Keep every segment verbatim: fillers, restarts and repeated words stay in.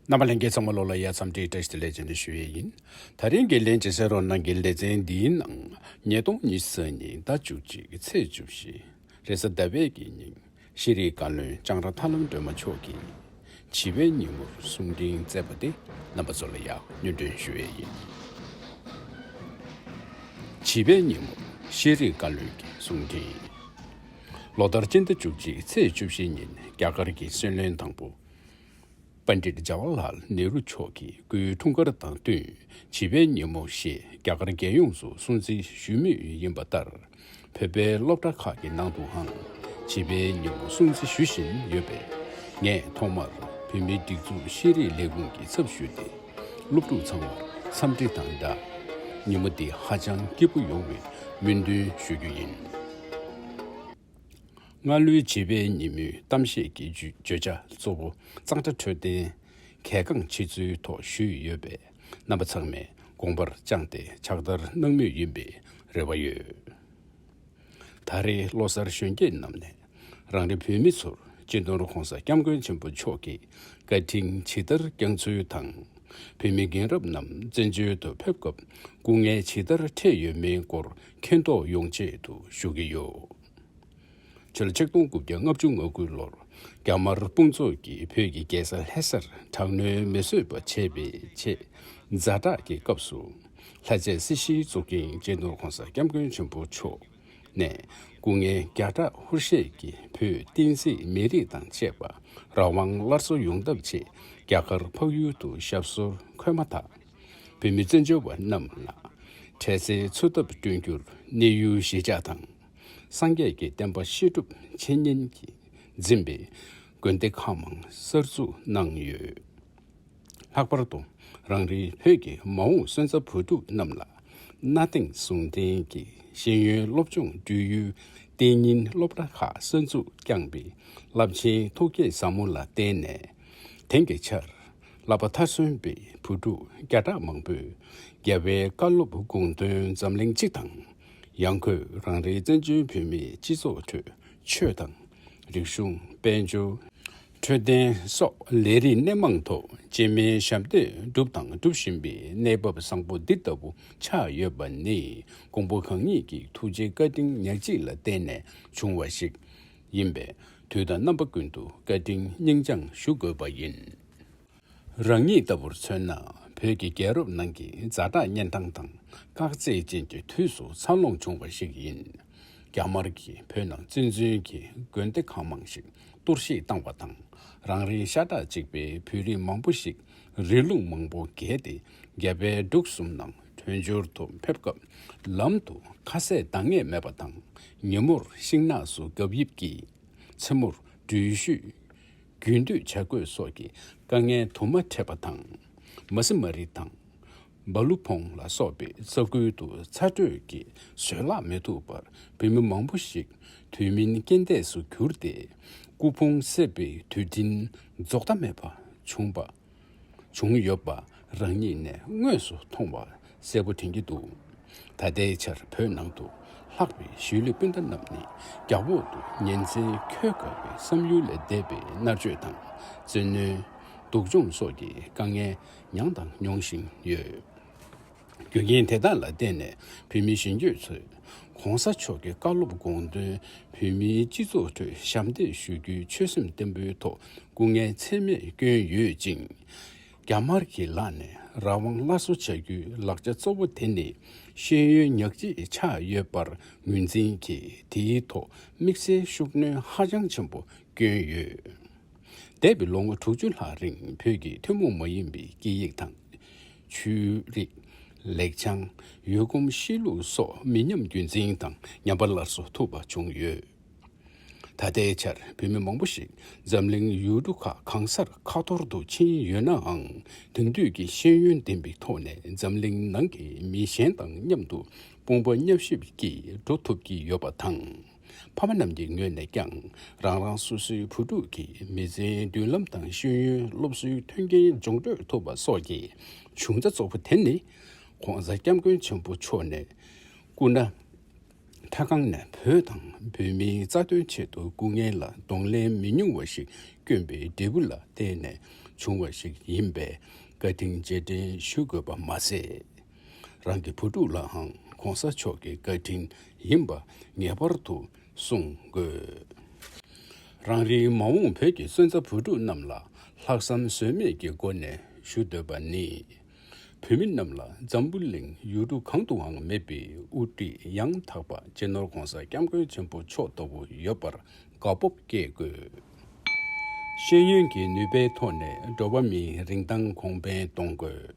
རྣམ་པ་ལྷན་རྒྱས་ཚང་མ་ལོ་ལ་ཡ་འཚམས་འདྲི་བཀྲ་ཤིས་བདེ་ལེགས་བྱས་ནས་ཞུ་ཡས་ཡིན། ད་རིང་གི་ལན་གཅིག་གསན་རོགས་གནང་གི། ལེ་ཚན་འདིའི་ནང་ཉིས་སྟོང་ཉི་ཤུ་རྩ་གཉིས་ཟླ་བཅུ་གཅིག་ཚེས་བཅུ་བཞི་རེས་གཟའ་ཟླ་བའི་གི་ཉིན་ཤེས་རིག་བཀའ་བློན་ལྕང་ར་ཐར་ལམ་སྒྲོལ་མ་མཆོག་གིས་བྱིས་པའི་ཉིན་མོར་གསུང་འཕྲིན་བསྩལ་བ་དེ་རྣམ་པ་ཚོ་ལ་ཡང་སྙན་སྒྲོན་ཞུ་ཡས་ཡིན། བྱིས་པའི་ཉིན་མོར་ཤེས་རིག་བཀའ་བློན་གྱི་གསུང་འཕྲིན། ལོ་ལྟར་སྤྱི་ཟླ་བཅུ་གཅིག་ཚེས་བཅུ་བཞི་ཉིན་རྒྱ་གར་གྱི་སྲིད་བློན་དང་པོ་པཎ་ཌིད་ཇ་ཝར་ལཱལ་ནེ་རུ་མཆོག་གི་སྐུའི་འཁྲུངས་སྐར་དང་བསྟུན་བྱིས་པའི་ཉིན་མོ་ཞེས་རྒྱ་གར་རྒྱལ་ཡོངས་སུ་སྲུང་བརྩི་ཞུ་མུས་ཡིན་པ་ལྟར། བོད་པའི་སློབ་གྲྭ་ཁག་གི་ནང་དུའང་བྱིས་པའི་ཉིན་མོ་སྲུང་བརྩི་ཞུ་བཞིན་ཡོད་པས། ངས་ཐོག་མར་བོད་མིའི་སྒྲིག་འཛུགས་ཤེས་རིག་ལས་ཁུངས་ཀྱི་ཚབ་ཞུས་ཏེ། སློབ་ཕྲུག་ཚང་མར་འཚམས་འདྲི་དང་སྦྲགས། ཉིན་མོ་འདི་ཧ་ཅང་སྐྱིད་པོ་ཡོང་བའི་སྨོན་འདུན་ཞུ་རྒྱུ་ཡིན། སྔ་ལོའི་བྱིས་པའི་ཉིན་མོའི་གཏམ་བཤད་ཀྱི་བརྗོད་བྱ་གཙོ་བོ་གཙང་སྦྲ་འཕྲོད་བསྟེན་གལ་འགངས་ཆེ་ཚུལ་ཐོག་ཞུས་ཡོད་པས། རྣམ་པ་ཚང་མས་དགོངས་པར་བཅངས་ཏེ་ཕྱག་བསྟར་གནང་མུས་ཡིན་པའི་རེ་བ་ཡོད། ད་རེས་བློ་གསར་གཞོན་སྐྱེས་རྣམས་ནས་རང་རེ་བོད་མི་ཚོར་སྤྱི་ནོར་༸གོང་ས་༸སྐྱབས་མགོན་ཆེན་པོ་མཆོག་གི་བཀའ་དྲིན་ཇི་ལྟར་བསྐྱངས་ཚུལ་དང་། བོད་མི་རྒན་རབས་རྣམས་བཙན་བྱོལ་དུ་ཕེབས་སྐབས་སྐུ་ངལ་ཇི་ལྟར་འཕྲད་ཡོད་མེད་སྐོར་མཁྱེན་རྟོགས་ཡོང་ཆེད་དུ་ཞུ་གི་ཡོད། ཕྱི་ལོ་ཆིག་སྟོང་དགུ་བརྒྱ་ལྔ་བཅུ་ང་དགུ་ལོར་རྒྱ་དམར་དཔུང་ཚོགས་ཀྱིས་བོད་ཀྱི་རྒྱལ་ས་ལྷ་སར་དྲག་གནོན་མི་བཟོད་པ་བྱས་པའི་ཆེད་ཛ་དྲག་གི་སྐབས་སུ། ལྷ་རྩེ་སྲིད་ཞིའི་གཙུག་རྒྱན་སྤྱི་ནོར་༸གོང་ས་༸སྐྱབས་མགོན་ཆེན་པོ་མཆོག་ནས་སྐུ་ངལ་བརྒྱ་ཕྲག་ཧུར་བཞེས་ཀྱིས་བོད་བསྟན་སྲིད་མི་རིགས་དང་བཅས་པ་རང་དབང་སླར་གསོ་ཡོང་ཐབས་ཆེད་རྒྱ་གར་འཕགས་ཡུལ་དུ་ཞབས་སོར་འཁོད་མ་ཐག། བོད་མི་བཙན་བྱོལ་བ་རྣམས་ལ་འཕྲལ་སེལ་འཚོ་ཐབས་བསྐྲུན་རྒྱུར་གནས་ཡུལ་གཞིས་ཆགས་དང་། སངས་རྒྱས་ཀྱི་བསྟན་པ་བཤད་སྒྲུབ་འཆད་ཉན་གྱིས་འཛིན་པའི་དགོན་སྡེ་ཁག་མང་གསར་འཛུགས་གནང་ཡོད། ལྷག་པར་དུ་རང་རེའི་བོད་ཀྱི་མ་འོངས་སོན་རྩ་བུ་ཕྲུག་རྣམས་ལ་གནའ་དེང་ཟུང་ལྡན་གྱི་ཤེས་ཡོན་སློབ་སྦྱོང་སྤྲོད་ཡུལ་གཏན་ཉིན་སློབ་གྲྭ་ཁག་གསར་འཛུགས་བསྐྱངས་པའི་རླབས་ཆེན་ཐུགས་བསྐྱེད་ཟབ་མོ་ལ་བརྟེན་ནས། དེང་གི་ཆར་བསླབ་པ་མཐར་སོན་པའི་བུ་ཕྲུག་བརྒྱ་ཕྲག་མང་པོས་རྒྱལ་བའི་བཀའ་སློབ་དགོངས་དོན་འཛམ་གླིང་སྤྱི་དང་། ཡང་སྒོས་རང་རེའི་བཙན་བྱོལ་བོད་མིའི་སྤྱི་ཚོགས་ཁྲོད་ཆོས་དང་། རིག་གཞུང་། དཔལ་འབྱོར། འཕྲོད་བསྟེན་སོགས་ལས་རིགས་སྣེ་མང་ཐོག་སྤྱན་མིའི་ཞབས་འདེགས་བསྒྲུབས་དང་སྒྲུབ་བཞིན་པའི་གནས་བབ་བཟང་པོ་འདི་ལྟ་བུ་ཆགས་ཡོད་པ་ནི། མགོན་པོ་གང་ཉིད་ཀྱི་ཐུགས་རྗེ་བཀའ་དྲིན་ཉག་གཅིག་ལ་བརྟེན་ནས་བྱུང་བ་ཞིག་ཡིན་པས། དུས་དང་རྣམ་པ་ཀུན་ཏུ་བཀའ་དྲིན་སྙིང་བཅངས་ཞུ་དགོས་པ་ཡིན། རང་ཉིད་ལྟ་བུར་མཚོན་ན། བོད་ཀྱི་རྒྱལ་རབས་ནང་གི་ཛ་དྲག་གཉན་འཕྲང་དང་དཀའ་ཚེགས་ཅན་གྱི་དུས་སུ་འཚར་ལོངས་བྱུང་བ་ཞིག་ཡིན། རྒྱ་དམར་གྱིས་བོད་ནང་བཙན་འཛུལ་གྱིས་དགོན་སྡེ་ཁག་མང་ཞིག་གཏོར་བཤིག་བཏང་བ་དང་། རང་རེའི་ཤ་ཁྲག་གཅིག་པའི་བོད་རིགས་མང་པོ་ཞིག་རི་ཀླུང་མང་པོ་བརྒལ་ཏེ་རྒྱ་བལ་འབྲུག་གསུམ་ནང་བྲོས་བྱོལ་དུ་ཕེབས་སྐབས། ལམ་དུ་ཁ་ཟས་འདང་ངེས་མེད་པ་དང་། ཉིན་མོར་ཤིང་ནགས་སུ་གབ་ཡིབ་ཀྱིས། མཚན་མོར་འགྲུལ་བཞུད་རྒྱུན་སྡོད་བྱ་དགོས་སོགས་ཀྱི་དཀའ་ངལ་དུ་མ་འཕྲད་པ་དང་། མ་སི་མ་རི་དང་། སྦ་ལུ་ཕོང་ལ་སོགས་པའི་ས་ཁུལ་དུ་ཚ་དྲོད་ཀྱིས་བཟོད་གླགས་མི་ཐུབ་པར་བོད་མི་མང་པོ་ཞིག་དུས་མིན་རྐྱེན་འདས་སུ་གྱུར་ཏེ། སྐུ་ཕུང་བསད་པའི་དུས་དྲན་རྫོགས་མཐའ་མེད་པ་བྱུང་བ། བྱུང་ཡོད་པ་རང་ཉིད་ནས་དངོས་སུ་མཐོང་བ་གསལ་པོ་དྲན་གྱི་འདུག་ད་ལྟའི་ཆར་བོད་ནང་དུ་ལྷགས་པའི་གཞིས་ལུས་སྤུན་ཟླ་རྣམས་ནི་རྒྱ་འོག་ཏུ་ཉིན་མཚན་འཁྱོལ་དཀའ་བའི་བསམ་ཡུལ་ལས་འདས་པའི་མནར་གཅོད་དང་། བཙན་གནོན། སྡུག་སྦྱོང་སོགས་ཀྱི་དཀའ་ངལ་མྱངས་དང་མྱོང་བཞིན་ཡོད། རྒྱུ་རྐྱེན་དེ་དག་ལ་བརྟེན་ནས་བོད་མི་གཞོན་སྐྱེས་ཚོས་༸གོང་ས་མཆོག་གི་བཀའ་སློབ་དགོངས་དོན་བོད་མིའི་སྤྱི་ཚོགས་ཁྲོད་ཞབས་འདེགས་ཞུ་རྒྱུའི་ཆོད་སེམས་བརྟན་པོའི་ཐོག་སྐུ་ངལ་ཚད་མེད་བསྐྱོན་ཡོད་ཅིང་། རྒྱ་དམར་གྱི་ལག་ནས་རང་དབང་སླར་གསོ་བྱ་རྒྱུའི་ལག་ཆ་གཙོ་བོ་དེ་ནི་ཤེས་ཡོན་ཉག་གཅིག་ཆགས་ཡོད་པར་ངོས་འཛིན་གྱིས། དེའི་ཐོག་དམིགས་བསལ་ཤུགས་སྣོན་ཧ་ཅང་ཆེན་པོ་བསྐྱོན་ཡོད། འདས་པའི་ལོ་ངོ་དྲུག་ཅུ་ལྷག་རིང་བོད་ཀྱི་ཐུན་མོང་མ་ཡིན་པའི་སྐད་ཡིག་དང་། ཆོས་རིག་ལེགས་བྱང་། ཡུལ་གོམས་གཤིས་ལུགས་སོགས་མི་ཉམས་རྒྱུན་འཛིན་དང་ཉམས་པ་སླར་གསོ་ཐུབ་པ་བྱུང་ཡོད། ད་ལྟའི་ཆར་བོད་མི་མང་པོ་ཞིག་འཛམ་གླིང་ཡུལ་གྲུ་ཁག་གང་སར་ཁ་འཐོར་དུ་ཕྱིན་ཡོད་ནའང་། དེང་དུས་ཀྱི་ཤེས་ཡོན་ལྡན་པའི་ཐོག་ནས་འཛམ་གླིང་ནང་གི་མི་གཞན་དང་མཉམ་དུ་དཔུང་པ་མཉམ་གཤིབ་ཀྱིས་འགྲོ་ཐུབ་ཀྱི་ཡོད་པ་དང་། ཕ་མ་རྣམས་ཀྱི་ངོས་ནས་ཀྱང་རང་རང་སོ་སོའི་བུ་ཕྲུག་གི་མི་ཚེའི་མདུན་ལམ་དང་ཤེས་ཡོན་སློབ་གསོའི་མཐུན་རྐྱེན་སྦྱོང་སྤྲོད་ཐུབ་པ་སོགས་ཀྱི་བྱུང་རྩ་གཙོ་བོ་དེ་ནི། ༸གོང་ས་༸སྐྱབས་མགོན་ཆེན་པོ་མཆོག་ནས་སྐུ་ན་ཕྲ་སྒང་ནས་བོད་དང་བོད་མིའི་རྩ་དོན་ཆེད་དུ་སྐུ་ངལ་ལ་གདོང་ལེན་མི་ཉུང་བ་ཞིག་ བསྐྱོན་པའི་འབྲས་བུ་ལ་བརྟེན་ནས་བྱུང་བ་ཞིག་ཡིན་པས་བཀའ་དྲིན་རྗེས་དྲན་ཞུ་དགོས་པ་མ་ཟད། རང་གི་བུ་ཕྲུག་ལའང་གོང་ས་མཆོག་གི་བཀའ་དྲིན་ཡིན་པ་ངེས་པར་དུ་གསུང་དགོས། རང་རེའི་མ་འོངས་བོད་ཀྱི་སོན་རྩ་བུ་ཕྲུག་རྣམས་ལ་ལྷག་བསམ་ཟོལ་མེད་ཀྱི་སྒོ་ནས་ཞུ་འདོད་པ་ནི། བོད་མི་རྣམས་ལ་འཛམ་བུ་གླིང་ཡུལ་གྲུ་གང་དུའང་མེད་པའི་དབུ་ཁྲིད་ཡང་དག་པ་སྤྱི་ནོར་༧གོང་ས་༧སྐྱབས་མགོན་ཆེན་པོ་མཆོག་ལྟ་བུ་ཡོད་པར་དགའ་སྤོབས་སྐྱེ་དགོས། ཤེས་ཡོན་གྱི་ནུས་པའི་ཐོག་ནས་འགྲོ་བ་མིའི་རིན་ཐང་གོང་འཕེལ་གཏོང་དགོས།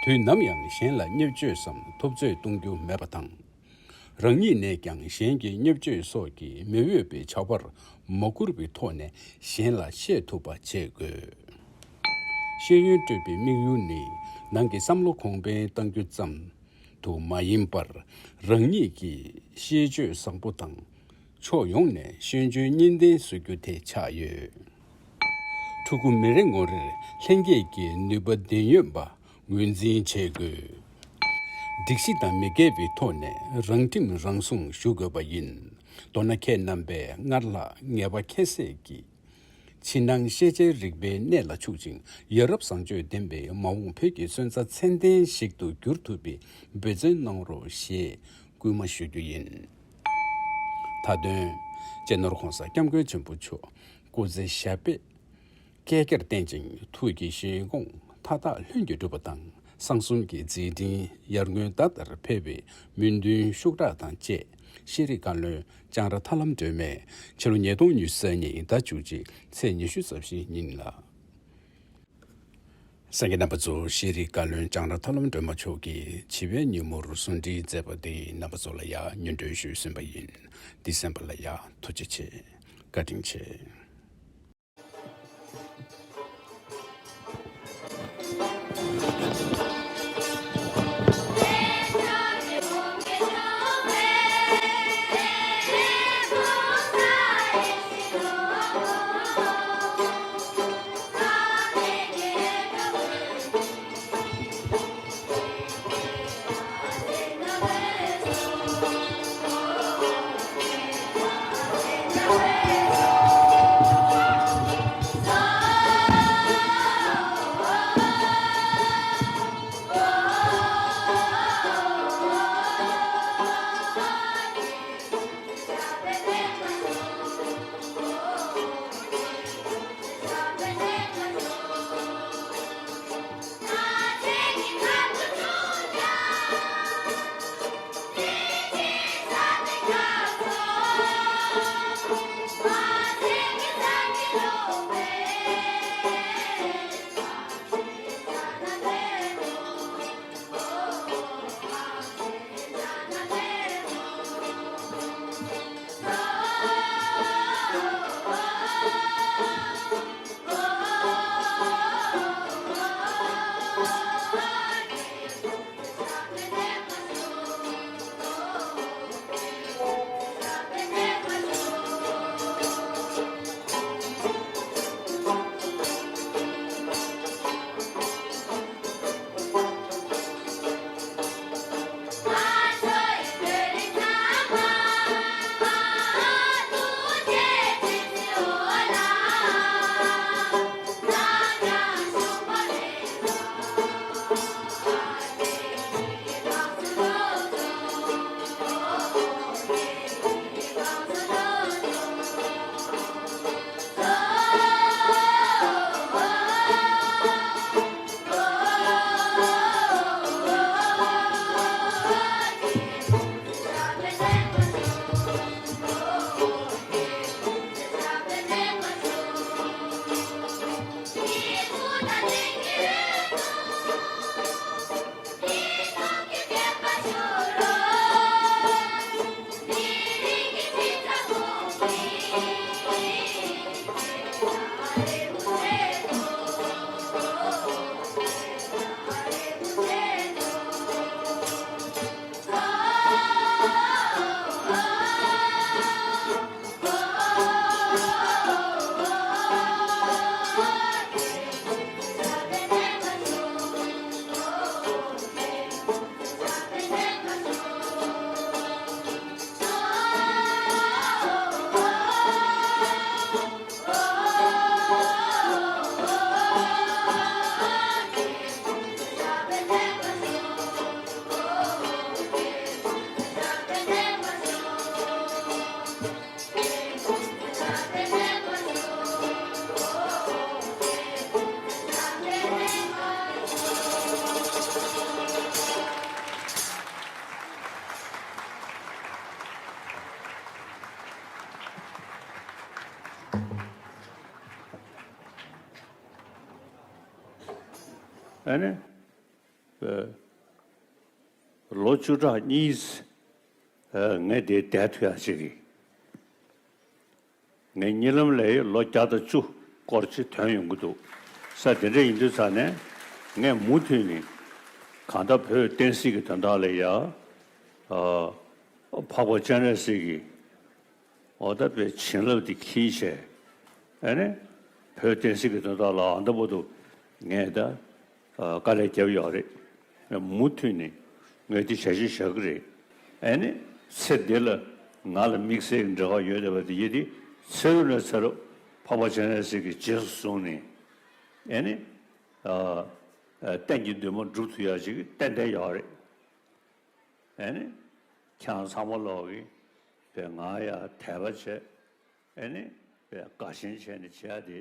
དུས་ནམ་ཡང་གཞན་ལ་བརྙས་བཅོས་སམ་འཐབ་རྩོད་གཏོང་རྒྱུ་མེད་པ་དང་། རང་ཉིད་ནས་ཀྱང་གཞན་གྱི་བརྙས་བཅོས་སོགས་ཀྱི་མི་འོས་པའི་བྱ་བར་མ་བསྐུར་བའི་ཐོག་ནས་གཞན་ལ་བཤད་ཐུབ་པ་བྱེད་དགོས། ཤེས་ཡོན་སྤྲོད་པའི་དམིགས་ཡུལ་ནི་ནང་གི་བསམ་བློ་གོང་འཕེལ་གཏང་རྒྱུ་ཙམ་དུ་མ་ཡིན་པར། རང་ཉིད་ཀྱི་ཤེས་སྤྱོད་བཟང་པོ་དང་། ཕྱོགས་ཡོངས་ནས་ཤེས་འཇོན་གཉིས་ལྡན་བཟོ་རྒྱུ་དེ་ཆགས་ཡོད། ཕྲུ་གུ་མི་རེ་ངོ་རེར་ལྷན་སྐྱེས་ཀྱི་ནུས་པ་ལྡན་ཡོད་པ་ངོས་འཛིན་བྱེད་དགོས། སྒྲིག་གཞི་དང་མི་འགལ་བའི་ཐོག་ནས་རང་ཁྲིམས་རང་སྲུང་ཞུ་དགོས་པ་ཡིན། མདོར་ན་ཁྱེད་རྣམ་པས་སྔར་ལྷག་ངེས་པ་ཁྱད་བསད་ཀྱིས། ཕྱི་ནང་ཤེས་བྱའི་རིག་པའི་གནས་ལ་ཕྱུག་ཅིང་ཡ་རབས་བཟང་སྤྱོད་ལྡན་པའི་མ་འོངས་བོད་ཀྱི་སོན་རྩ་ཚད་ལྡན་ཞིག་ཏུ་འགྱུར་ཐུབ་པའི་འབད་བརྩོན་གནང་རོགས་ཞེས་སྐུལ་མ་ཞུ་རྒྱུ་ཡིན། མཐའ་དོན། སྤྱི་ནོར་༧གོང་ས་༧སྐྱབས་མགོན་ཆེན་པོ་མཆོག་སྐུ་ཚེ་ཞབས་པད་བསྐལ་བརྒྱར་བརྟན་ཅིང་ཐུགས་ཀྱི་བཞེད་དགོངས་མཐའ་དག་ལྷུན་གྱིས་གྲུབ་པ་དང་། གསང་གསུམ་གྱི་མཛད་འཕྲིན་ཡར་ངོའི་ཟླ་ལྟར་འཕེལ་བའི་སྨོན་འདུན་ཤུགས་དྲག་དང་བཅས། ཤེས་རིག་བཀའ་བློན་ལྕང་ར་ཐར་ལམ་སྒྲོལ་མས་ཕྱི་ལོ་ཉིས་སྟོང་ཉི་ཤུ་རྩ་གཉིས་ཟླ་བཅུ་གཅིག་ཚེས་ཉི་ཤུ་རྩ་བཞི་ཉིན་ལ། གསན་མཁན་རྣམ་པ་ཚོ། ཤེས་རིག་བཀའ་བློན་ལྕང་ར་ཐར་ལམ་སྒྲོལ་མ་མཆོག་གིས་བྱིས་པའི་ཉིན་མོར་གསུང་འཕྲིན་མཛད་པ་དེ་རྣམ་པ་ཚོ་ལ་ཡང་སྙན་སྒྲོན་ཞུས་ཟིན་པ་ཡིན། འདི་གསན་པ་ལ་ཡང་ཐུགས་རྗེ་ཆེ། བཀའ་དྲིན་ཆེ། ཨ་ནི། ཨ། ལོ་བཅུ་ཕྲག་གཉིས། ཨ། ངས་འདིར་བསྡད་ཐུབ་ཡག་ཅིག་གིས། ངས་གཉིད་ལམ་ལ་ལོ་བརྒྱ་དང་བཅུ་སྐོར་ཅིག་ཐོན་ཡོང་གི་འདུག་ས། དེ་འདྲ་ཡིན་དུས་ཙང་ནས་ངས་མུ་མཐུད་ནས་གང་ལྟར་བོད་བསྟན་སྲིད་ཀྱི་དོན་དག་ལ་ཡ། ཨ། འཕགས་པ་སྤྱན་རས་གཟིགས་ཀྱི། འོ་ད་དཔེ་བྱིན་རླབས་དེ་འཁྱེར་བྱས། ཨ་ནི། བོད་བསྟན་སྲིད་ཀྱི་དོན་དག་ལ་ཨ་ད་བར་དུ་ངས་ད། ཨ། དཀའ་ལས་བརྒྱབ་ཡོད་རེད། མུ་མཐུད་ནས་ངས་དེ་བྱ་གཞི་བཞག་གི་རེད། ཨ་ནི། ཚེ་འདི་ལ་ང་ལ་དམིགས་བསལ་གྱི་འབྲེལ་བ་ཡོད་བསྡད་པ་དེ་ཡིན་དེ། ཚེ་རབས་ནས་ཚེ་རབས་འཕགས་པ་སྤྱན་རས་གཟིགས་ཀྱི་རྗེས་སུ་བཟུང་ནས། ཨ་ནི། ཨ། ཨ། གཏན་གྱི་འདུན་མ་སྒྲུབ་ཐུབ་ཡག་ཅིག་ཏན་ཏན་ཡོད་རེད། ཨ་ནི། ཁྱེད་རང་ཚང་མ་ལོག་གིས་དཔེ་ང་ཡ་དད་པ་བྱས། ཨ་ནི། དཔེ་དགའ་ཞེན་བྱས་ནས་བྱེད་ཡག་དེ་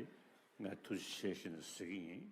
ངས་ཐུགས་རྗེ་ཆེ་ཞེས་ནས་ཟེར་གྱི་ཡིན།